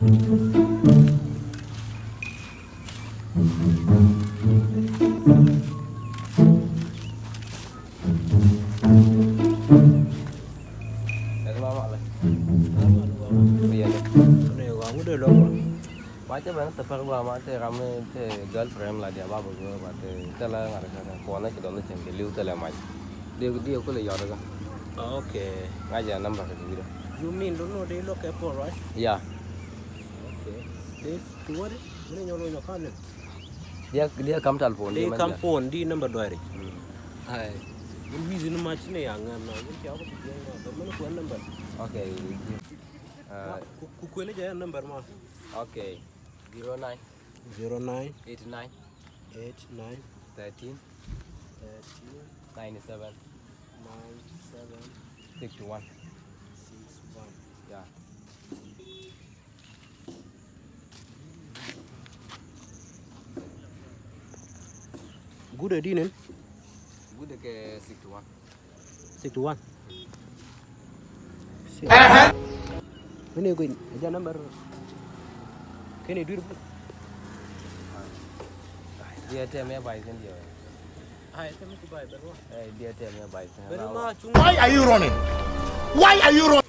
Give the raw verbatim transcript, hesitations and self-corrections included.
Macä bɛ ni thäpär gua ma te ram te girlfriend la dia ba bä gua ma te te la ŋar ka kuɔn ci dɔn cin ke liu te la mac. Di di ku le yɔr ga. Okay. Ŋa ja number ke di. You mean don't know they look at Paul, right? Yeah. Okay. They to what? Mene nyɔl wä nyɔk kan ne. Dia dia kam telephone. Dia kam phone di number duari. Ai. Wun wi̱i̱ ni mac ni yaŋ ŋan na wun cia wä ku jiɛŋ ma bä mene kuɛn number. Okay. Ku kuɛn jɛ number ma. Okay. Zero nine. Zero nine. Eight nine. Eight nine. Thirteen. Thirteen. Nine seven. Nine seven. Six one. Six one. Yeah. Gude dinen. Gude ke sixty one. Sixty one. Mene kui̱n ja number. Kene duir bu. Dia tem ya bai sen dia. Ai tem ku bai berwa. Eh dia tem ya bai sen. Berwa. Why are you running? Why are you running?